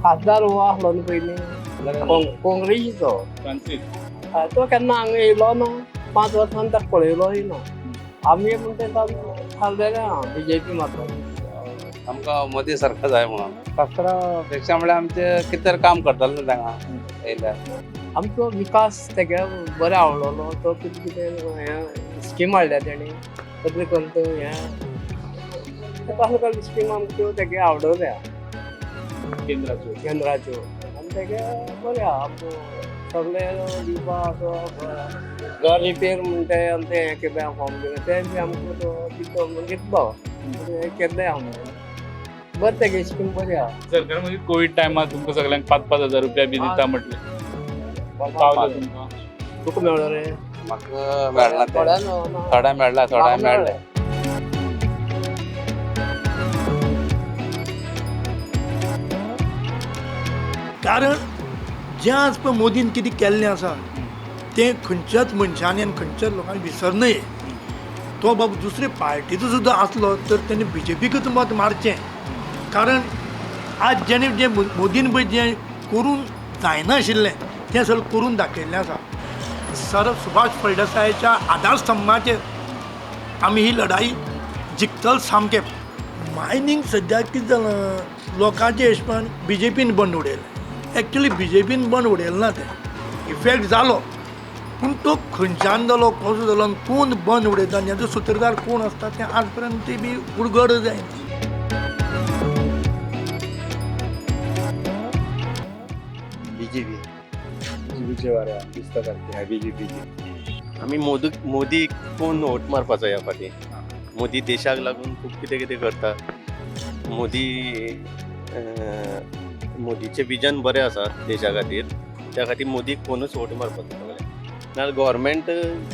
खासदार हो आसलो न्हू पयलीं काँग्रेसीचो, तो केन्ना हांगा येयलो ना, 5 वर्सां ताका पळयलोय ना. आमी म्हणटा थारलेलें आहा बीजेपी मात्र. आमकां मोदी सरकार जाय म्हणून. शास्त्रा पेक्षा म्हळ्यार आमचें कितें तरी काम करताले न्हू तांगा येयल्यार. आमचो विकास तेगे बरें आवडलो, तो कितें कितें हें स्कीम हाडल्या तेणी, तसलें करून तो हें कसले कसले स्कीम आमकां त्यो तेगे आवडल्या केंद्राच्यो केंद्राच्यो. आनी तेगे बरें आहा आमकां सगळें दिवपाक असो घर रिपेर म्हणटा आनी तें हें केलें फॉर्म दिलें तें बी आमकां तो दितो म्हण दितलो हें केल्लें आहा म्हणून बरें तेगे स्कीम बरी आहा. सरकार म्हणजे कोवीड टायमार तुमकां सगळ्यांक 5-5 हजार रुपया बी दिता म्हटलें, पावलो तुमकां? तुका मेळ्ळो रे? म्हाका मेळना तें. थोड्या मेळना. थोड्या मेळ्ळा, थोड्या मेळ्ळें. कारण जें आज पळय मोदीन कितें केल्लें आसा तें खंयच्याच मनशांनी आनी खंयच्याच लोकांनी विसरनये. तो बाब दुसरे पार्टीचो सुद्दां आसलो तर तेणें बीजेपीकूच मत मारचें. कारण आज जेणे जें मोदीन पळय जें करूंक जायनाशिल्लें तें सगळें करून दाखयल्लें आसा. सर सुभाष फळदेसायाच्या आधारस्तंभाचेर आमी ही लढाई जिखतले सामकें. मायनींग सद्याक कितें जालां, लोकांचे हिशोबान बीजेपीन बंद उडयलें. एक्चुली बीजेपीन बंद उडयलें ना, तें इफेक्ट जालो, पूण तो खंयच्यान जालो, कसो जालो आनी कोण बंद उडयता आनी हाजो सुत्रधार कोण आसता तें आज पर्यंत ती बी उलगड जायना. बीजेपी. बीजेपीचे वारे दिसता सारकें. बीजेपीचे. आमी मोदी कोण वोट मारपाचो ह्या फावटी. मोदी देशाक लागून खूब कितें कितें करता. मोदीचें विजन बरें आसा देशा खातीर, त्या खातीर मोदीक कोणूच वोट मारपाचो सगळें. नाजाल्यार गव्हर्मेंट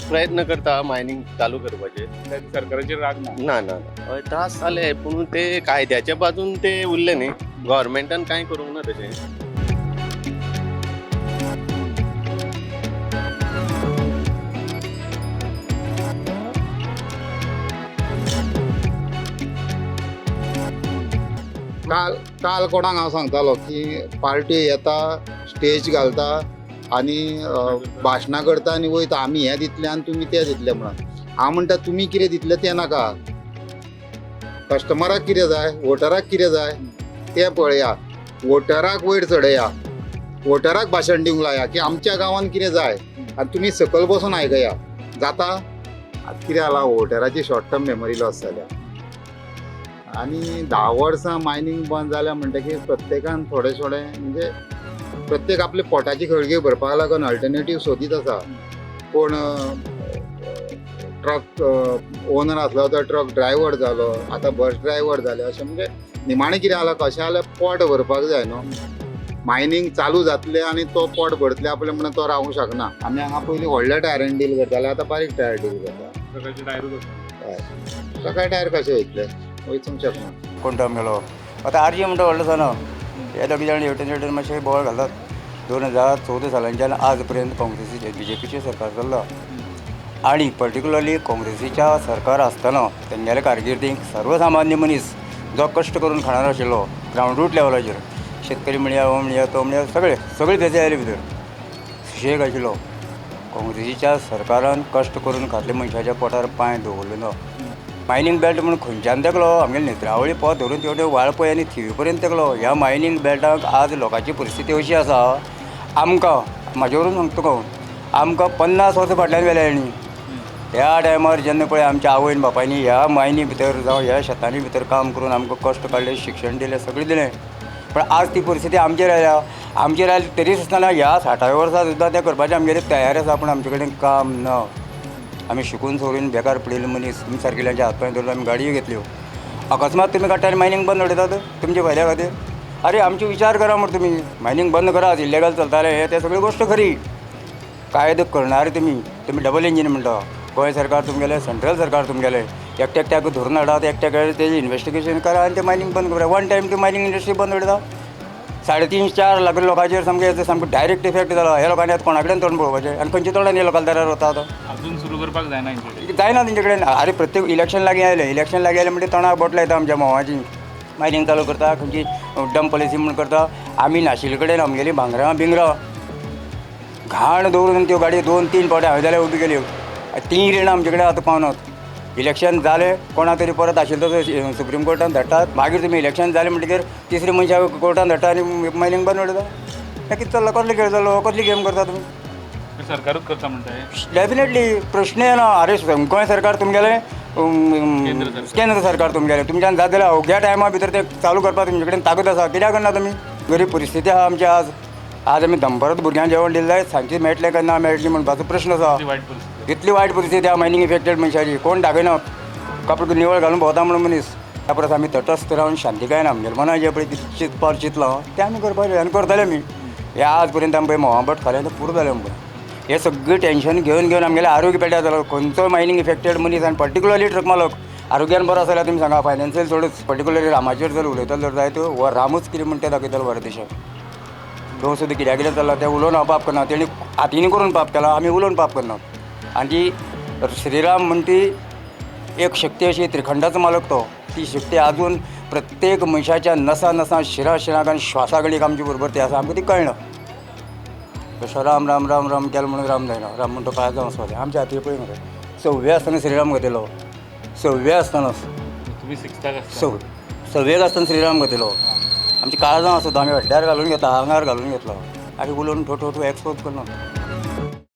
प्रयत्न करता मायनींग चालू करपाचें. सरकाराचेर राग ना? ना ना, हय त्रास जाले पूण ते कायद्याच्या बाजून ते उरले न्ही. गव्हर्मेंटान कांय करूंक ना तशें. काल कोणाक हांव सांगतालो की पार्टी येता, स्टेज घालता आनी भाशणां करता आनी वयता, आमी हें दितले आनी तुमी तें दितले म्हणून. हांव म्हणटा तुमी कितें दितले तें नाका, कस्टमराक कितें जाय, वोटराक कितें जाय तें पळया, वोटराक वयर चडया, वोटराक भाशण दिवंक लाया की आमच्या गांवांत कितें जाय आनी तुमी सकयल बसून आयकया. जाता आतां कितें जालां, वोटराची शॉर्ट टर्म मेमरी लॉस जाल्या आनी 10 वर्सां मायनींग बंद जाल्या म्हणटकीर प्रत्येकान थोडें थोडें म्हणजे प्रत्येक आपल्या पोटाची खळगी भरपाक लागून अल्टरनेटीव सोदीत आसा. कोण ट्रक ओनर आसलो तो ट्रक ड्रायव्हर जालो, आतां बस ड्रायव्हर जाले. अशें म्हणजे निमाणें कितें जालां, कशें जाल्यार पोट भरपाक जाय न्हू. मायनींग चालू जातलें आनी तो पोट भरतले आपलें म्हणून तो रावूंक शकना. आमी हांगा पयलीं व्हडल्या टायरान डील करताले, आतां बारीक टायर डील करता. हय, सकाळी टायर कशें वयतले, वचूंक शकना. कोण तो आमगेलो आतां आरजी म्हणटा व्हडलो जाणा, हे दोग जाण हेवटेन हेवटेन मातशे बोवाळ घालतात. 2014 सालांच्यान आज पर्यंत काँग्रेसीचें बीजेपीचें सरकार चल्लां आनी पर्टिक्युलरली काँग्रेसीच्या सरकार आसतना तेंगेल्या कारकिर्दीक सर्वसामान्य मनीस जो कश्ट करून खाणार आशिल्लो ग्रावंड रूट लेवलाचेर, शेतकरी म्हणया, हो म्हणया, तो म्हणया, सगळे सगळे बेजार आयले भितर सुशेग आशिल्लो. काँग्रेसीच्या सरकारान कश्ट करून खातले मनशाच्या पोटार पांय दवरलो ना. मायनींग बेल्ट म्हणून खंयच्यान तेकलो, आमगेले नेत्रावळी पोत धरून तेवटेन वाळपय आनी थिवी पर्यंत तेकलो. ह्या मायनींग बेल्टाक आज लोकांची परिस्थिती अशी आसा, आमकां म्हाजे वरून सांगता तुका, आमकां 50 वर्सां फाटल्यान व्हेल्या हेणी. ह्या टायमार जेन्ना पळय आमच्या आवयन बापायनी ह्या मायनी भितर जावं ह्या शेतांनी भितर काम करून आमकां कश्ट काडले, शिक्षण दिलें, सगळें दिलें, पण आज ती परिस्थिती आमचेर आयल्या. आमचेर आयली तरी आसतना ह्या 60व्या वर्सा सुद्दां तें करपाची आमगेली तयारी आसा, पूण आमचे कडेन काम ना. आमी शिकून सोडून बेकार पडिल्ले मनीस, तुमी सारकिल्यांच्या हात पांय धरून आमी गाडयो घेतल्यो. अकस्मात तुमी काडटा आनी मायनींग बंद उडयतात तुमच्या फायद्या खातीर. अरे आमचे विचार करा मरे तुमी, मायनींग बंद करात, इल्लेगल चलतालें हें तें सगळी गोश्ट खरी. कायदो करणारे तुमी, तुमी डबल इंजीन म्हणटा, गोंय सरकार तुमगेलें, सेंट्रल सरकार तुमगेलें, एकट्या एकट्याक धरून हाडात, एकट्याक तेजें इन्वेस्टिगेशन करा आनी तें मायनींग बंद करा. वन टायम ती मायनींग इंडस्ट्री बंद उडयता. 3.5-4 लाख लोकांचेर सामकें सामकें डायरेक्ट इफेक्ट जाला. ह्या लोकांनी आतां कोणा कडेन तोंड पळोवपाचें आनी खंयच्या तोंडान हे लोकांच्या दारार वता आतां? अजून सुरू करपाक जायना तेंचे जायना तेंचे कडेन. अरे प्रत्येक इलेक्शन लागीं आयलें, इलेक्शन लागीं आयलें म्हणटकीर तोंडाक बोट लायता आमच्या म्होंवाची. मायनींग चालू करता, खंयची डंप पॉलिसी म्हूण करता. आमी नाशिल्ले कडेन आमगेलीं भांगरां बिंगरां घाण दवरून त्यो गाडयो 2-3 फावटी हांवें जाल्यार उब्यो केल्यो. तीं रिणां आमचे कडेन आतां पावनात. इलेक्शन जालें कोणा तरी परत आशिल्लो तो सुप्रीम कोर्टान धाडटात, मागीर तुमी इलेक्शन जालें म्हणटकीर तिसरे मनशाक कोर्टान धाडटा आनी मायनींग बंद उडयता. हें कितें चल्लां? कसले खेळ चल्लो? कसली गेम करता तुमी? सरकारूच करता म्हणटा हें? डेफिनेटली प्रश्न येना. अरे गोंय सरकार तुमगेलें, केंद्र सरकार तुमगेलें, तुमच्यान जात जाल्यार अवघ्या टायमा भितर तें चालू करपाक तुमचे कडेन ताकद आसा, कित्याक करना तुमी? गरीब परिस्थिती आहा आमची. आज आज आमी दंपरत भुरग्यांक जेवण दिलें, सांजचें मेळटलें काय ना मेळटलें म्हणपाचो प्रश्न आसा. इतली वायट परिस्थिती आहा मायनींग इफेक्टेड मनशाची. कोण दाखयना, कपडे निवळ घालून भोंवता म्हणून मनीस. त्या परस आमी तटस्थ रावन शांतिकायेन आमगेले मनां जें पळय कितें चिंतपाक चिंतलां तें आमी करपाचें आनी करतले आमी. हे आज पर्यंत आमी पळय मोहाबट खालें तें पुरो जालें आमकां. हें सगळें टेंशन घेवन घेवन आमगेलें आरोग्य पेड्ड्यार जालां. खंयचो मायनींग इफेक्टेड मनीस आनी पर्टिकुलरली ट्रक मालक आरोग्यान बरो आसा जाल्यार तुमी सांगा, फायनान्शियल चडूच पर्टिकुलरली रामाचेर जर उलयतलो जर जायत, हो रामूच कितें म्हणटा दाखयतलो बऱ्या देशाक. तो सुद्दां कित्याक कितें चल्लां तें उलोवन हांव पाप करना, तेणी हातीन करून पाप केलां, आमी उलोवन पाप करना. आनी ती श्रीराम म्हणटी एक शक्ती अशी त्रिखंडाचो मालक तो, ती शक्ती आजून प्रत्येक मनशाच्या नसा नसा शिरा शिराक आनी श्वासा गडीक आमचे बरोबर ती आसा, आमकां ती कळना. तशें राम राम राम राम केलो म्हणून राम जायना, राम म्हणटा काळजां वचपाचें जाय. आमच्या हातीर पळय मरे, सव्वे आसतना श्रीराम घेतलो, सव्वे आसतनाच तुमी सिक्स्थाक आसतना? सव्वेक आसतना श्रीराम घेतलो. आमच्या काळजां आसता, आमी हड्ड्यार घालून घेतला, आंगार घालून घेतलो, आनी उलोवन ठो ठो ठो एक्सपोज करना.